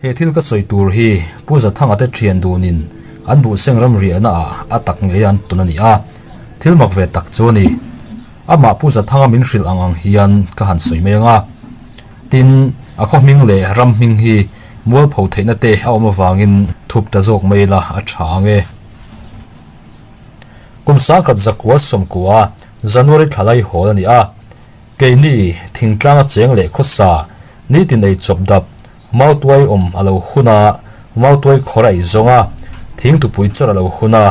He thil ka sawi tur hi Pu Zathanga te thian dunin an buhseng ram riahna ah a tak ngei an tawn a ni a, thil mak ve tak chu a ni. Amah Pu Zathanga min hrilh ang ang hian ka han sawi mai ang a. Tin, a khaw hming leh ram hming hi mualpho theihna te a awm avangin thup ta zawk mai ila a tha ang e. Kum sangkhat zakua sawmkua January thla lai hawl a ni a. Keini thingtlanga cheng leh khawsa nitin ei chawp dap mautuai awm a lo hun a, mautuai khawr a ei zawng a, thingtupui chawr a lo hun a,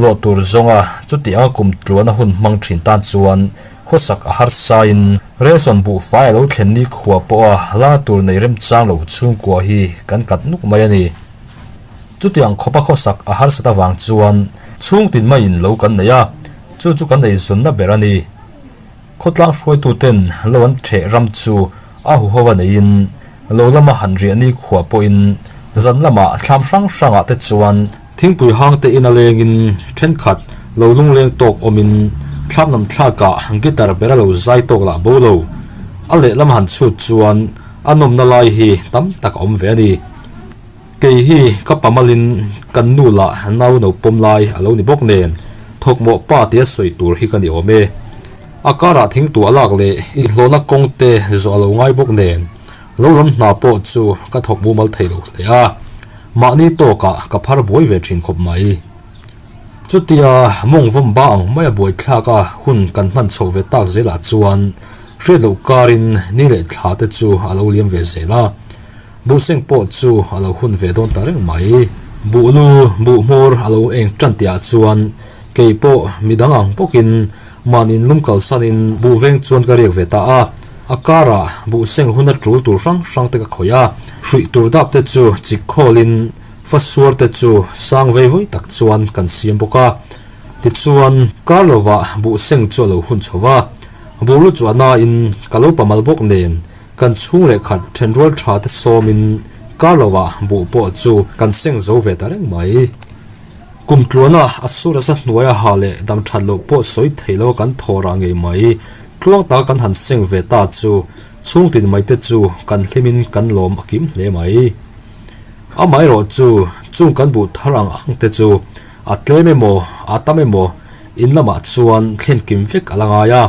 lawh tur zawng a, chuti anga kum tluan a hun hmang thin tan chuan khawsak a harsain Relson buhfai a lo thlen ni khua pawha lana tur nei remchang lo chhungkua hi kan kat nuk mai a ni. Chutiang khawpa khawsak a harsat avang chuan chhungtin maiin lo kan nei a, chu chu kan eizawnna ber a ni. Khawtlang hruaituten lo an theh ram chu a huhova neiin lo lama han riah ni khua pawhin zan lamah thlam hrang hrangah te chuan thingpui hang te in a lengin thenkhat lo lungleng tawk awmin thlam lam thlakah guitar ber a lo zai tawk lah bo lo. A lehlam han chhut chuan a nawmna lai hi tam tak a awm ve a ni. Kei hi ka pamalin kan nu lah nau no pawm lai a lo ni bawk nen thawkmawh pa tia sawi tur hi ka ni awm e. A karah thingtuah lak leh inhlawhna kawng te zawh a lo ngai bawk nen lo lam hna pawh chu ka thawk mumal thei lo hle a, mahni tawkah ka phar buai ve thin khawp mai. Chutia mawng vawm ba ang maia buaithlak a hun kan hman chhoh ve tak zelah chuan hriat loh karin ni leh thla te chu a lo liam ve zel a. Buhseng pawh chu a lo hun ve dawn ta reng mai. Buhnu, buhhmawr a lo eng tan tihah chuan kei pawh midang ang bawkin mahni lum kalsanin buh veng chuan ka riak ve ta a. A karah buhseng huna tul tur hrang hrang te ka khawih a, hruih tur dap te chu chik khawlin fasuar te chu sang vei vawi tak chuan kan siam bawk a. Tichuan, kar lovah buhseng chu a lo hun chho va, buhlu chu a nain ka lo pamal bawk nen Kan chhung leh khat thenrual tha te sawmin kar lovah buh pawh chu kan seng zo ve ta reng mai. Kum tluana a sur asa hnuaia ha leh dam that loh pawh sawi thei lo kan thaw rah ngei mai. Tluang taka kan han seng ve ta chu chhungtin mai te chu kan hlimin kan lawm a kim hle mai. Amaherawh chu chung kan buh thar ang ang te chu a tlem emaw a tam emaw in lamah chuan thlen kim vek a la ngai a.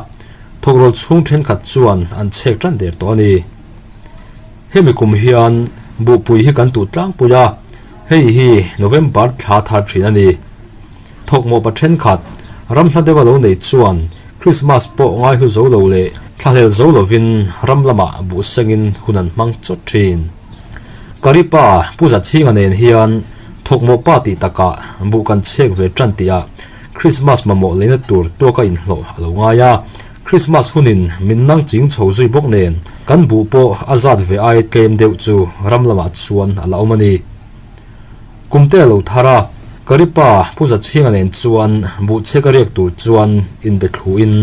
Thawkrawl chhung thenkhat chuan an chhek tan der tawh a ni. Hemi kum hian buhpui hi kan tuh tlangpui a, hei hi November thla thar thin a ni. Thawkmawhpa thenkhat ram hla deuha lo nei chuan Krismas pawh ngaihlu zo lo leh thlahlel zo lovin ram lamah buh sengin hun an hmang chawt thin. Karipa Pu Zachhinga nen hian thawkmawhpa tih takah buh kan chhek ve tan tihah Christmas mamawh leina tur tuaka inhlawh a lo ngai a, Christmas hunin min nang ching chho zui bawk nen kan buh pawh a zat ve ai tlem deuh chu ram lamah chuan a la awm a ni. Kumte a lo thar a, Karipa Pu Zachhinga nen chuan buh chhek a riak tur chuan inbe thluin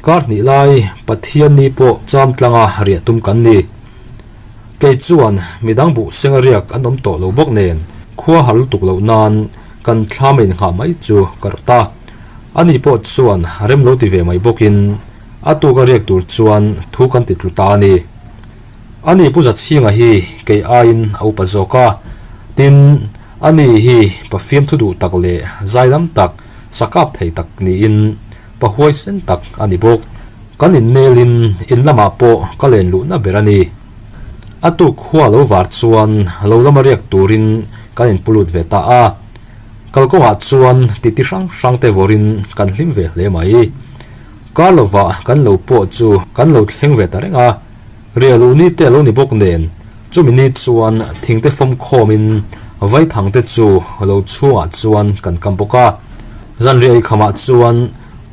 kar hnih lai Pathian ni pawh cham tlanga riah tum kan ni. Kei chuan midang buh seng a riak an awm tawh lo bawk nen khua har lutuk loh nan kan thlam a inghah mai chu ka rawt a. Ani pawh chuan rem lo ti ve mai bawkin a tuk a riak tur chuan thu kan ti tlu ta a ni. Ani Pu Zachhinga hi kei aiin a upa zawk a, tin ani hi pa fiamthu duh tak leh zailam tak, sakap thei tak niin pa huaisen tak a ni bawk. Kan innelin in lamah pawh ka len luhna ber a ni. A tuk khua lo var chuan lo lama riak turin kan inpulut ve ta a. Kalkawngah chuan titi hrang hrang te vawrin kan hlim ve hle mai. Kar lovah kan lo pawh chu kan lo thleng ve ta reng a. Riahluh ni te a lo ni bawk nen chumi ni chuan thingte fawm khawmin vaithang te chu lo chhungah chuan kan kam bawk a. Zanriah ikhamah chuan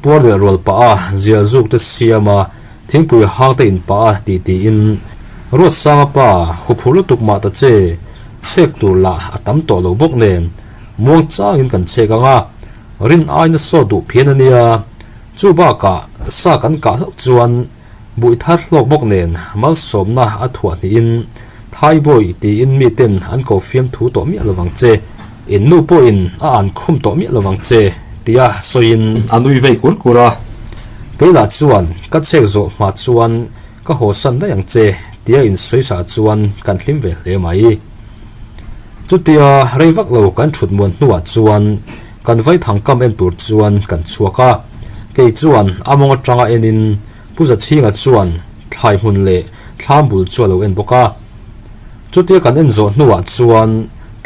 Puar leh rual pah a, zial zuk te siam a, thingpui hang te in pah a tih tiin Ruatsanga pa huphur lutuk mah ta che, chhek tur lah a tam tawh lo bawk nen muang changin kan chhek ang a, rin aina sawt duh phian a nia, chu bakah sa kan kah hlauh chuan buih thar hlawk bawk nen malsawmna a thuah hnihin Thaibawi tiin miten an ko fiamthu tawh miah lovang che. In nu pawhin a an khum tawh miah lovang che, tia sawiin a nui vei kur kur a. Keilah chuan ka chhek zawh hma chuan ka haw san daih ang che, tia insawi sa chuan kan hlim ve hle mai. Chutia rei vak lo kan thut muan hnuah chuan kan vaithang kam en tur chuan kan chhuak a, kei chuan a mawng atanga enin Pu Zachhinga chuan thlai hmun leh thlam bul chu a lo en bawk a. Chutia kan en zawh hnuah chuan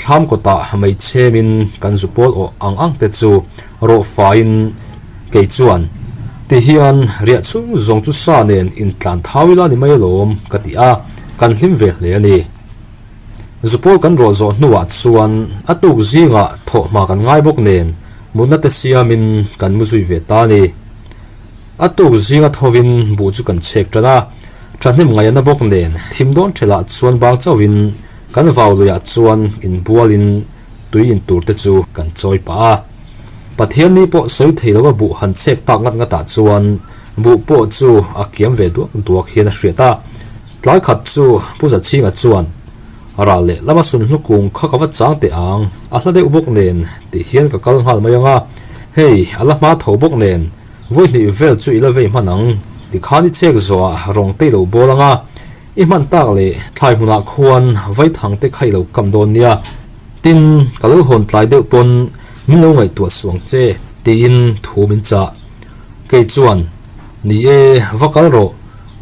thlam kawtah mei chhemin kan zu pawl awh ang ang te chu rawh faiin kei chuan ti hian riah chhung zawng chu sa nen intlan thau ila ni mai alawm ka ti a, kan hlim ve hle a ni. Zupawl kan rawh zawh hnuah chuan a tuk zingah thawhhma kan ngai bawk nen mutna te siamin kan mu zui ve ta a ni. A tuk zinga thovin buh chu kan chhek tan a, thahnem ngaihna bawk nen thim dawn thelah chuan bang chauhin kan vau luiah chuan inbualin tui in tur te chu kan chawi pah a. Pathianni pawh sawi thei lova buh han chhek tak ngat ngatah chuan buh pawh chu a kiam ve duak duak hian a hriat a. Tlai khat chu Pu Zachhinga chuan, Ral leh lama sunhlu kung kha ka va chang teh ang, a hla deuh bawk nen tih hian ka kal nghal mai ang a, hei a la hma tho bawk nen vawi hnih vel chu i la vei hman ang, tikhan i chek zawhah rawng te i lo bawl ang a, i hman tak leh thlai hmunah khuan vaithang te kha i lo kam dawn nia, tin ka lo hawn tlai deuh pawn min lo ngaihtuah suh ang che tiin thu min chah. Kei chuan, Ni e, va kal rawh,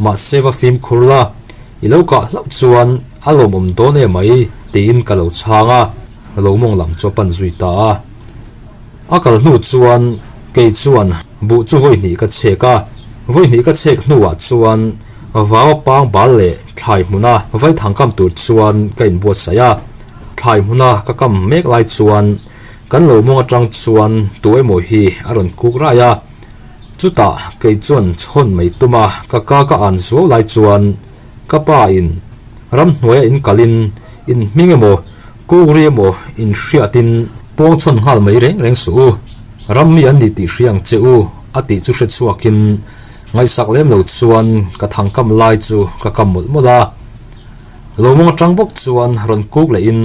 mahse va fimkhur la, i lo kah hlauh chuan a lawmawm dawn em mai, tiin ka lo chhang a, lo mawng lam chu a pan zui ta a. A kal hnu chuan kei chuan buh chu vawi hnih ka chhek a, vawi hnih ka chhek hnuah chuan vau a pang bal leh thlai hmuna vaithang kam tur chuan ka inbuatsaih a, thlai hmuna ka kam mek lai chuan Kan lo mawng atang chuan tu emaw hi a rawn kuk rai a, chutah kei chuan chhawn mai tum a, ka ka ka an zuau lai chuan ka pa in ramhnuaia in kalin in hming emaw kuk ri emaw in hriatin pawng chhawn nghal mai reng reng suh u, ram mi an ni tih hria ang che u a tih chu hre chhuakin ngaihsak lem lo chuan ka thangkam lai chu ka kam mawlh mawlh a. Lo mawng atang bawk chuan rawn kuk lehin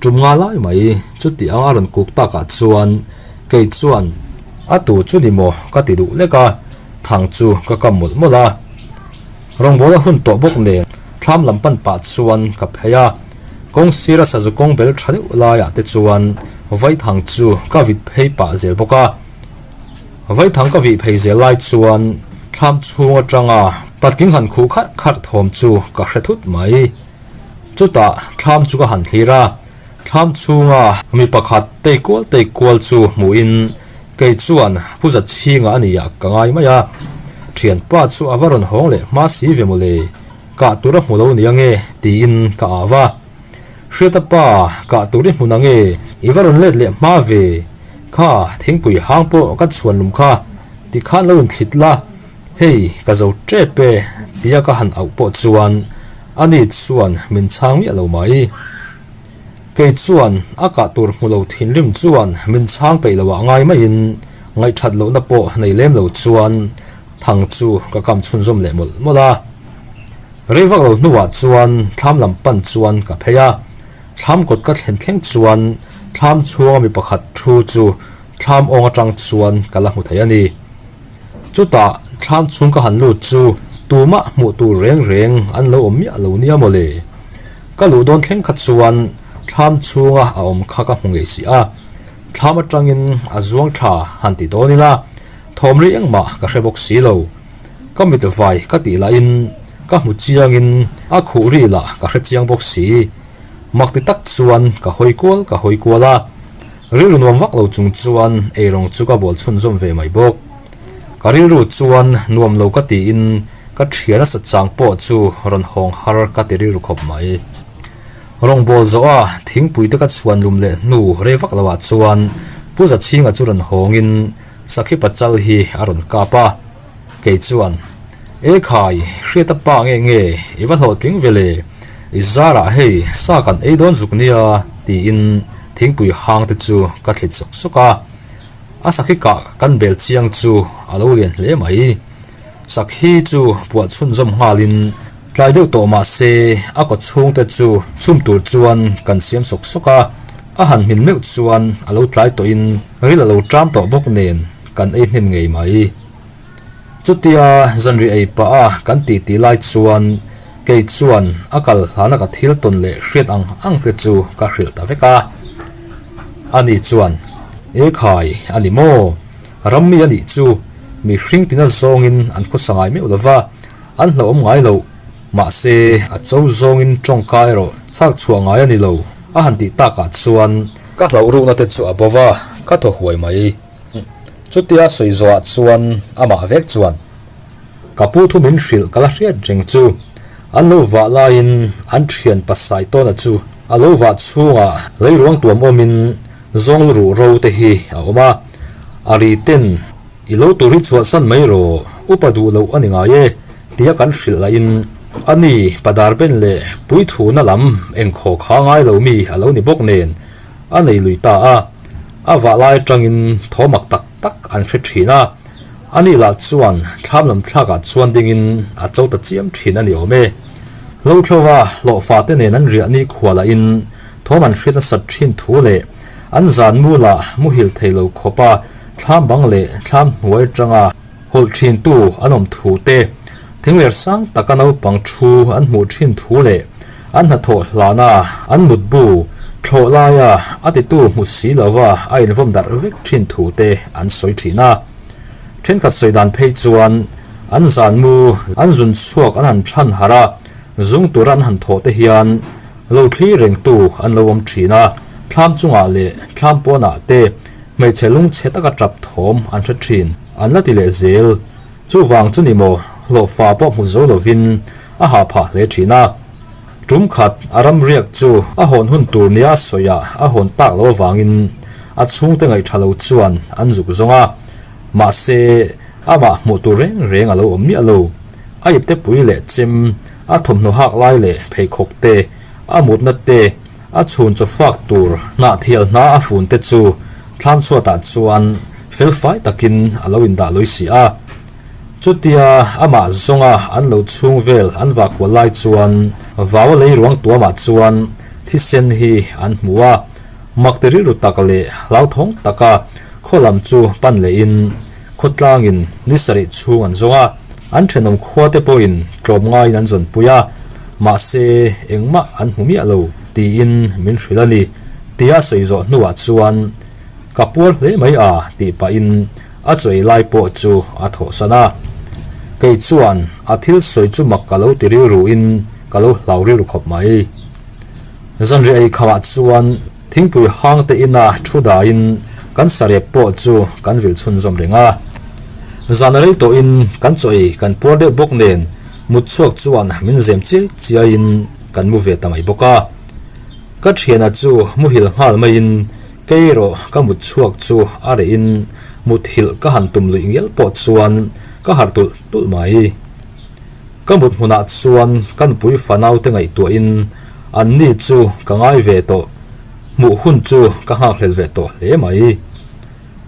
Tum nga lai mai, chuti anga rawn kuk takah chuan kei chuan a tu chu ni maw ka ti duh lek a, thang chu ka kam mawlh mawlh a. Rawngbawla hun tawh bawk nen thlam lam pan pah chuan ka phei a, kawng sira sazu kawng bel tha deuh laiah te chuan vaithang chu ka vit phei pah zel bawk a. Vaithang ka vih phei zel lai chuan thlam chhung atanga patling han khuh kharh kharh thawm chu ka hre thut mai. Chutah thlam chu ka han thlir a, thlam chhunga mi pakhat tei kual tei kual chu hmuhin kei chuan Pu Zachhinga a nia ka ngai mai a, thianpa chu a va rawn hawng leh hma si ve mawle, kah tur a hmu lo nia nge tiin ka au va. Hriata pa, kah tur i hmu na nge, i va rawn let leh hma ve, kha thingpui hang pawh ka chhuan lum kha, tikhan lo inthlit la, Hei, ka zo tep e, tia ka han auh pawh chuan ani chuan min chhang miah lo mai. Kei chuan a kah tur hmu lo thinrim chuan min chhang peih loh ah ngai maiin ngaihthat lohna pawh nei lem lo chuan thang chu ka kam chhunzawm leh mawlh mawlh a. Rei vak lo hnuah chuan thlam lam pan chuan ka phei a, thlam kawt ka thlen thleng chuan thlam chhunga mi pakhat thu chu thlam awng atang chuan ka la hmu thei a ni. Chutah thlam chhung ka han lut chu tumah hmuh tur reng reng an lo awm miah lo nia mawle. Ka luh dawn thleng kha chuan thlam chhunga a awm kha ka hmu ngei si a, thlam atangin a zuang thla han ti dawn ila thawm ri engmah ka hre bawk si lo. Ka mit vai ka tih lahin ka hmu chiangin a khuh ri lah ka hre chiang bawk si. Mak ti tak chuan ka hawi kual ka hawi kual a, rilru nuam vak lo chung chuan eirawng chu ka bawl chhunzawm ve mai bawk. Ka rilru chuan nuam lo ka tiin ka thian a sachang pawh chu rawn hawng har ka ti rilru khawp mai. Rawng bawl zawh a thingpui te ka chhuan lum leh hnu rei vak lo ah chuan Pu Zachhinga chu rawn hawngin Sakhi Pachal hi a rawn kap a, Kei chuan, E khai, hriata pa nge nge i va hlawhtling ve le, i zarah hei sa kan ei dawn zuk nia tiin thingpui hang te chu ka thlit sawk sawk a. A sakhi kah kan bel chiang chu a lo lian hle mai. Sakhi chu puah chhunzawm nghalin tlai deuh tawh mah se a kaw chhungte chu chhum tur chuan kan siam sawk sawk a. A han hmin meuh chuan a lo tlai tawhin ril a lo ṭam tawh bawk nen kan ei hnem ngei mai. Chutia zanri ei pah a kan tih tih lai chuan Kei chuan a kal hlana ka thil tawn leh hriat ang ang te chu ka hrilh ta vek a. Ani chuan, E khai, a ni maw? Ram mi a nih chu mihring tina zawngin an khawsa ngai meuh lo va, an hlauhawm ngai loh. Mahse, a cho zawngin tawngka erawh chhak chhuah ngai a ni lo, a han tih takah chuan ka hlauh rukna te chu a bo va, ka thaw huai mai. Chutia sawi zawhah chuan amah vek chuan, Ka pu thu min hrilh ka la hriat reng chu. An lo vah laiin an thian pasai tawna chu a lo vah chhungah leiruang tuam awmin zawng lu ruh ro te hi a awm a. A ri ten, I lo tur hi chhuahsan mai rawh, upa duh loh a ni ngai e, tia kan hrilh lahin a ni padar ben leh puithuna lam engkhaw kha ngai lo mi a lo ni bawk nen a nei lui ta a. A vah lai atangin thawmak tak tak an hre thin a. Ani lah chuan thlam lam thlakah chuan dingin a cho ta chiam thin a ni awm e. Hlothlova hlawhfa te nen an riah ni khua lahin thawm an hriat nasat thin thu leh an zan mu lah muhil thei lo khawpa thlam bang leh thlam hnuai atanga hawlh thin tu an awm thu te, thingler sang taka naupang thu an hmuh thin thu leh an hnathawh hlana an mutbu thlawh laia a titu hmu si lova a invawm darh vek thin thu te an sawi thin a. Thenkhat sawi dan phei chuan an zan mu an zun chhuak an han than harh a, zung tura an han thawh te hian lo thli rengtu an lo awm thin a, thlam chungah leh thlam pawnah te hmeichhe lungchhe taka tap thawm an hre thin an la ti leh zel. Chuvang chu ni maw hlawhfa pawh hmu zo lovin a hah phah hle thin a. Tum khat a ram riak chu a hawn hun tur nia sawiah a hawn tak loh avangin a chhungte ngaihtha lo chuan an zuk zawng a, mahse amah hmuh tur reng reng a lo awm miah lo. A ipte pui leh chem, a thawmhnaw hak lai leh pheikhawk te, a mutna te, a chhun chaw fak tur hnahthial hna a fun te chu thlam chhuatah chuan felfai takin a lo indah lawi si a. Chutia amah zawnga an lo chhung vel an vah kual lai chuan vau a lei ruang tuamah chuan thisen hi an hmu a, mak ti rilru tak leh hlauthawng taka khaw lam chu pan lehin khawtlangin ni sarih chhung an zawng a, an thenawm khua te pawhin tlawm ngaiin an zawnpui a, mahse engmah an hmu miah lo tiin min hrilh a ni tia sawi zawh hnuah chuan ka puar hle mai a tih pahin A chawi lai pawh chu a thawhsan a, kei chuan a thil sawi chu mak ka lo ti rilruin ka lo hlau rilru khawp mai. Zanriah ei khamah chuan thingpui hang te ina thu daiin kan sarep pawh chu kan vil chhunzawm reng a. Zan a rei tawhin kan chaw ei kan puar deuh bawk nen mut chhuak chuan min zem chiai chiaiin kan mu ve ta mai bawk a. Ka thiana chu muhil nghal maiin Kei erawh ka mut chhuak chu a rehin mut hilh ka han tum luih ngial pawh chuan ka harh tulh tulh mai. Ka mut hmunah chuan ka nupui fanaute ngaihtuahin an ni chu ka ngai ve tawh, hmuh hun chu ka nghakhlel ve tawh hle mai.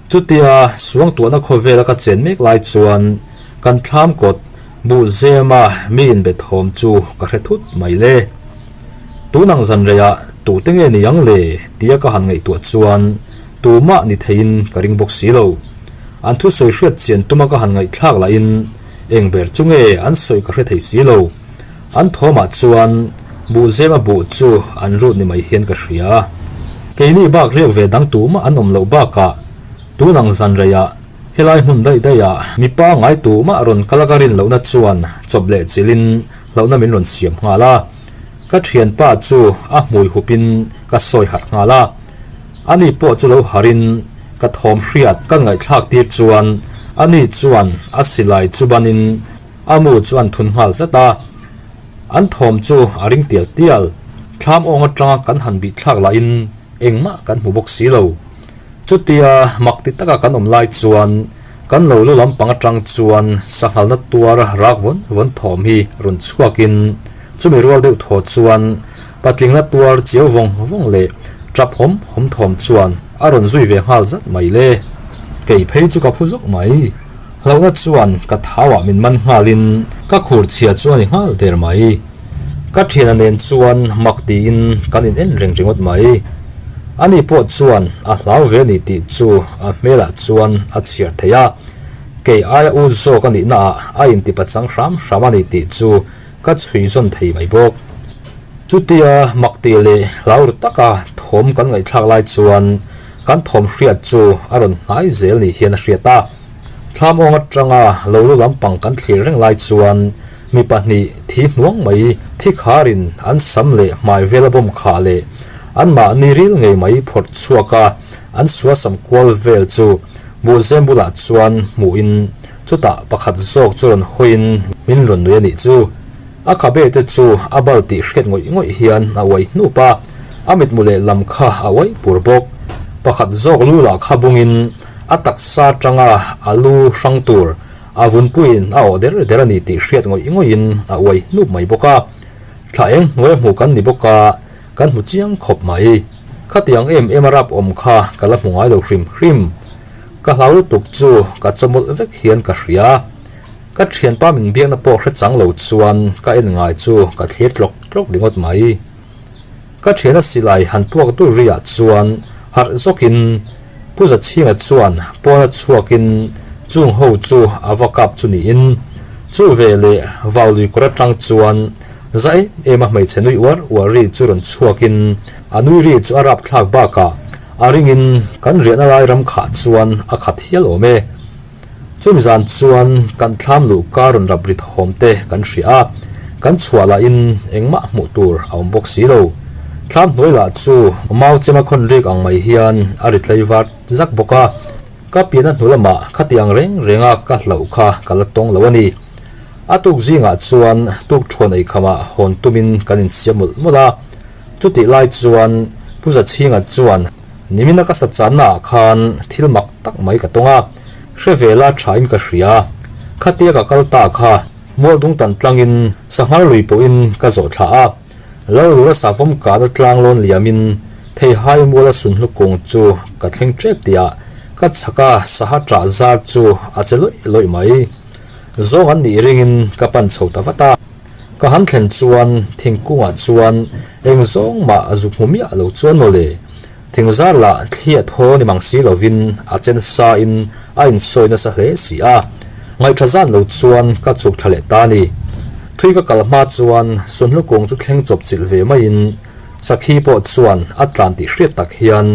Chutia suangtuahna khawvela ka chen mek lai chuan kan thlam kawt buh zema mi inbe thawm chu ka hre thut mai le. Tun ang zan reiah tute nge ni ang le tia ka han ngaihtuah chuan tumah ni theiin ka ring bawk si lo. An thusawi hriat chian tuma ka han ngaihthlak lahin eng ber chu nge an sawi ka hre thei si lo. An thawmah chuan buhzema buh chu an rut ni mai hian ka hria. Keini bak riak ve dang tumah an awm loh bakah tun ang zan reiah helai hmun daih daihah mipa ngai tumah rawn kal a ka rin lohna chuan chawp leh chilhin hlauhna min rawn siam nghal a, ka thianpa chu a hmui hupin ka sawi harh nghal a, ani pawh chu lo harhin ka thawm hriat kan ngaihthlak tir chuan ani chuan a silai chu banin a mu chu an thun nghal zat a, an thawm chu a ring tial tial, thlam awng atanga kan han bih thlak lahin engmah kan hmu bawk si lo. Chutia mak ti taka kan awm lai chuan Kan lo lu lampang atang chuan sanghalna tuar rak vawn vawn thawm hi rawn chhuakin chumi rual deuh thaw chuan patlingna tuar chiau vawng vawng leh tap hawm hawm thawm chuan a rawn zui ve nghal zat mai le. Kei phei chu ka phu zawk mai. Hlauhna chuan ka thauah min man nghalin ka khur chhia chu a ni nghal der mai. Ka thiana nen chuan mak tiin kan in en reng ringawt mai. Ani pawh chuan a hlau ve ni tih chu a hmelah chuan a chhiar thei a, kei aia u zawk a nihnaah a inti pachang hram hram a ni tih chu ka chhui zawn thei mai bawk. Chutia mak tih leh hlau ru taka thawm kan ngaihthlak lai chuan kan thawm hriat chu a rawn hnai zel ni hian a hriat a. Thlam awng atanga lo lu lampang kan thlir reng lai chuan mi pahnih thi hnuang mai thi kharin an sam leh hmai vela bawm khah leh anmahni ril ngei mai phawrh chhuak a an suasam kual vel chu buhzem bulah chuan hmuhin chutah pakhat zawk chu rawn hawiin min rawn nui a nih chu. A khabe te chu a bal tih hriat ngawih ngawih hian a uai hnup a, a mitmu lehlam kha a uai pur bawk. Pakhat zawk lu lah kha bungin a taksa atanga a lu hrang tur a vunpuiin a awh der der a ni tih hriat ngawih ngawihin a uai hnup mai bawk a. Thla eng hnuai hmu kan ni bawk a, kan hmu chiang khawp mai. Khatiang em em a rap awm kha ka la hmu ngai lo hrim hrim. Ka hlau lutuk chu ka chawmawlh vek hian ka hria. Ka thianpa min biakna pawh hre chang lo chuan ka en ngai chu ka thlir tlawk tlawk ringawt mai. Ka thiana silai han puak dur riah chuan harh zawkin Pu Zachhinga chuan pawna chhuakin chung ho chu a va kap chu niin chu veleh Vaului kawr atang chuan za em em a hmeichhe nui uar uar ri chu rawn chhuakin a nui ri chu a rapthlak bakah a ringin kan riahna lai ram khah chuan a khat hial awm e. Chumi zan chuan kan thlam luh kar rawn rap ri thawm te kan hria a, kan chhuah lahin engmah hmuh tur a awm bawk si lo. Thlam hnuai lah chu mau chema khawn rik ang mai hian a ri tlei var zak bawk a, ka pian a hnu lamah khatiang reng renga ka hlauh kha ka la tawng lo a ni. A tuk zingah chuan tuk thuan eikhamah hawn tumin kan insiam mawlh mawlh a, chutih lai chuan Pu Zachhinga chuan Nimina ka sa channa ah khan thil mak tak mai ka tawng a, hre ve la tha in ka hria. Khatia ka kal ta kha Mualdung tan tlangin Sanghar lui pawhin ka zawh thla a, Lalrura savawm kahna tlang lawn liamin Theihai muala sunhlu kung chu ka thleng tep tihah ka chhaka saha ṭah zar chu a che lawih lawih mai. Zawng an nih ringin ka pan chho ta vat a. Ka han thlen chuan thingkungah chuan eng zawng mah a zuk hmu miah lo chuan mawle. Thingzar lah thli a thaw ni mang si lovin a chen sain a insawi nasa hle si a. Ngaihṭha zan lo chuan ka chhuk ṭha leh ta ni. Thui ka kal hma chuan Sunhlu kung chu thleng chawp chilh ve maiin Sakhi pawh chuan a tlan tih hriat tak hian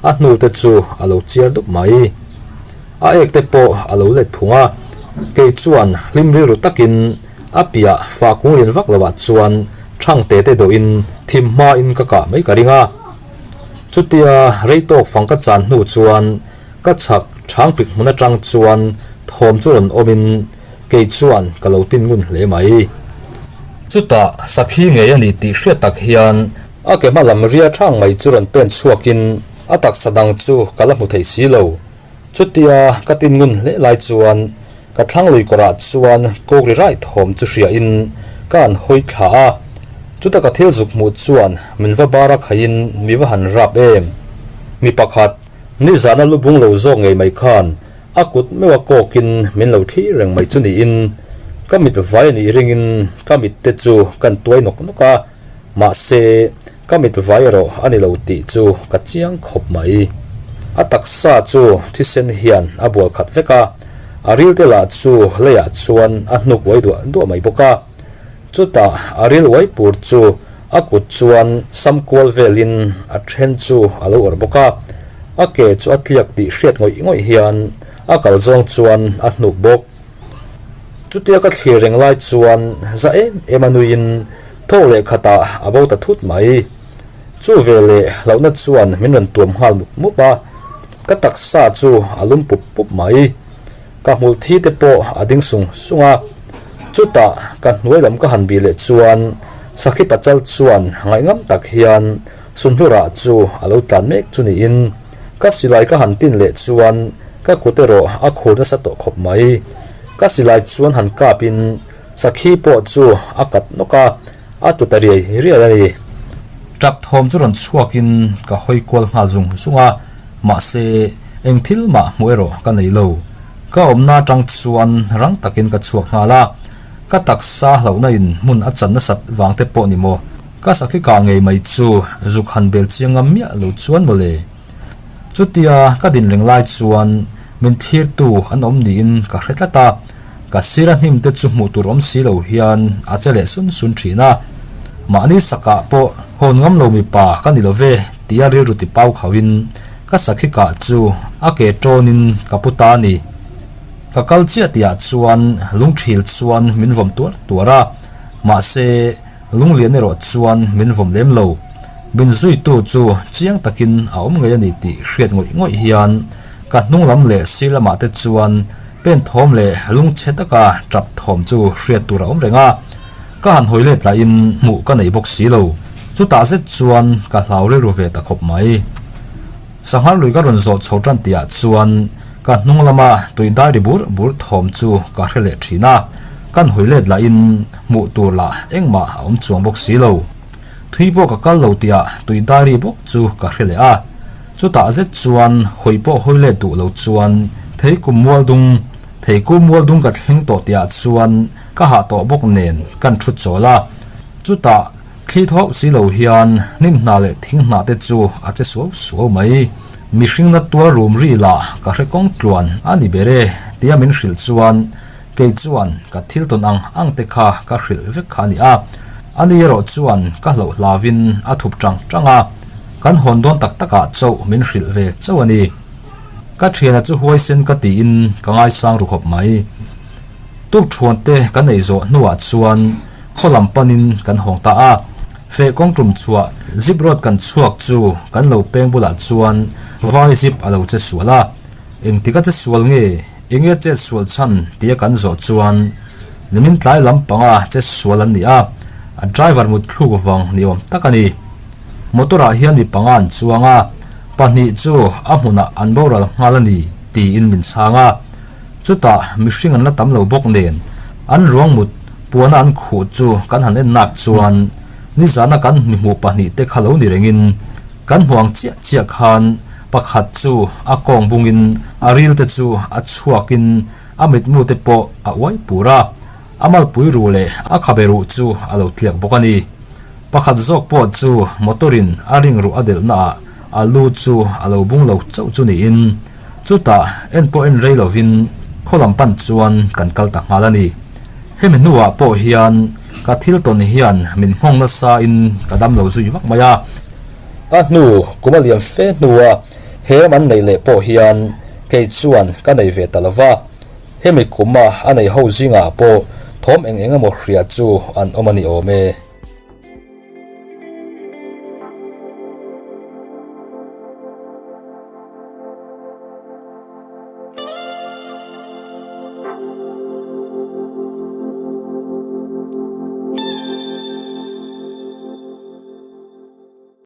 a hnute chu a lo chiar dup mai. A ek te pawh a lo let phung a, kei chuan hlim rilru takin A piah fah kung lian vak loah chuan thang te te dawhin thim hmain ka kah mai ka ring a. Chutia rei tawk fang ka chan hnu chuan ka chhak thang pik hmun atang chuan thawm chu rawn awmin kei chuan ka lo tin ngun hle mai. Chutah sakhi ngei a ni tih hriat tak hian a ke hma lam ria thang mai chu rawn pen chhuakin a taksa dang chu ka la hmu thei si lo. Chutia ka tin ngun hle lai chuan Ka thlang lui kawrah chuan kawkri rai thawm chu hriain ka han hawi thla a, chuta ka thil zuk hmuh chuan min va bar a khaihin mi va han rap em. Mi pakhat, nizana lu bung lo zawk ngei mai khan a kut meuh a kawkin min lo thlir reng mai chu niin ka mit vai a nih ringin ka mit te chu kan tuai nawk nawk a, mahse Ka mit vai erawh a ni lo tih chu ka chiang khawp mai. A taksa chu thisen hian a bual khat vek a, a ril te lah chu leiah chuan a hnuk uai duah duah mai bawk a. Chutah a ril uai pur chu a kut chuan sam kual velin a then chu a lo awrh bawk a, a ke chu a tliak tih hriat ngawih ngawih hian a kal zawng chuan a hnuk bawk. Chutia ka thlir reng lai chuan za em em a nuiin Thawk leh khatah a bo ta thut mai. Chu ve leh hlauhna chuan min rawn tuam nghal mup mup a, ka taksa chu a lum pup pup mai. Ka hmul thi te pawh a ding sung sung a, chutah ka hnuai lam ka han bih leh chuan Sakhi Pachal chuan ngaihngam tak hian Sunhlurah chu a lo tlan mek chu niin ka silai ka han tin leh chuan ka kut erawh a khur nasa tawh khawp mai. Ka silai chuan han kapin Sakhi pawh chu a kat nawk a, a tu ta riai riai a ni. Tap thawm chu rawn chhuakin ka hawi kual nghal zung zung a, mahse eng thil mah hmuh erawh ka nei lo. Ka awmna atang chuan rang takin ka chhuak nghal a, ka taksa hlauhna in hmun a chan nasat vang te pawh ni maw, ka sakhi kah ngei mai chu zuk han bel chiang ngam miah lo chuan mawle. Chutia ka din reng lai chuan min thirtu an awm niin ka hre tlat a. Ka sira hnim te chu hmuh tur awm si lo hian a che leh sun sun thin a. Mahni sakah pawh hawn ngam lo mipa ka ni lo ve tia rilru ti pau khauhin ka sakhi kah chu a ke tawnin ka pu ta a ni. Ka kal chiah tihah chuan lungthil chuan min vawm tuar tuar a, mahse lunglian erawh chuan min vawm lem lo. Min zuitu chu chiang takin a awm ngei a ni tih hriat ngawih ngawih hian ka hnung lam leh sir lamah te chuan pen thawm leh lungchhe taka tap thawm chu hriat tur a awm reng a, ka han hawi let lahin hmuh ka nei bawk si lo. Chutah zet chuan ka hlau rilru ve ta khawp mai. Sanghar lui ka rawn zawh chho tan tihah chuan ka hnung lama tui dai ri bur bur thawm chu ka hre leh thin a, kan hawi let lahin hmuh tur lah engmah a awm chuang bawk si lo. Thui pawh ka kal lo tihah tui dai ri bawk chu ka hre leh a, chutah zet chuan hawi pawh hawi let duh lo chuan theikum mual dung, theikum mual dung ka thleng tawh tihah chuan ka hah tawh bawk nen kan thu chawl a, chutah Thli thaw si lo hian hnim hna leh thing hnah te chu a che suau suau mai. Mihring na tuar rum ri lah ka hre kawng tluan a ni ber e tia min hrilh chuan kei chuan ka thil tawn ang ang te kha ka hrilh vek kha a ni a. Ani erawh chuan ka hlauh hlauvin a thup tang tang a, kan hawn dawn tak takah chauh min hrilh ve chauh a ni. Ka thiana chu huaisen ka tiin ka ngaisang ru khawp mai. Tukthuan te kan ei zawh hnuah chuan Khaw lam panin kan hawng ta a, feh kawng tum chhuah zip road kan chhuak chu kan lo peng bulah chuan vai zip a lo che sual a, engtik a che sual nge, enge chet sual chhan tia kan zawh chuan nimin tlai lam panga che sual an ni a, a driver mut thluk vang ni awm tak a ni. Motor ah hian mi panga an chuang a, pahnih chu a hmunah an boral nghal a ni tiin min chhang a, chutah mihring an la tam lo bawk nen an ruang mut Puana an khuh chu kan han en nak chuan nizana kan mihmuh pahnih te kha lo ni rengin kan hmu ang chiah chiah khan pakhat chu a kawng bungin a ril te chu a chhuakin a mitmu te pawh a uai pur a, a malpui ruh leh a khabe ruh chu a lo tliak bawk a ni. Pakhat zawk pawh chu motor in a ring ruh a delh naah a lu chu a lo bung lo chauh chu niin chutah en pawh en rei lovin khaw lam pan chuan kan kal ta nghal a ni. Hemi hnuah pawh hian ka thil tawn hian min nghawng nasa in ka dam lo zui vak mai a. A hnu kum a liam fe hnua he ram an neih leh pawh hian kei chuan ka nei ve ta lova. Hemi kuma a nei ho zingah pawh thawm eng eng emaw hria chu an awm a ni awm e.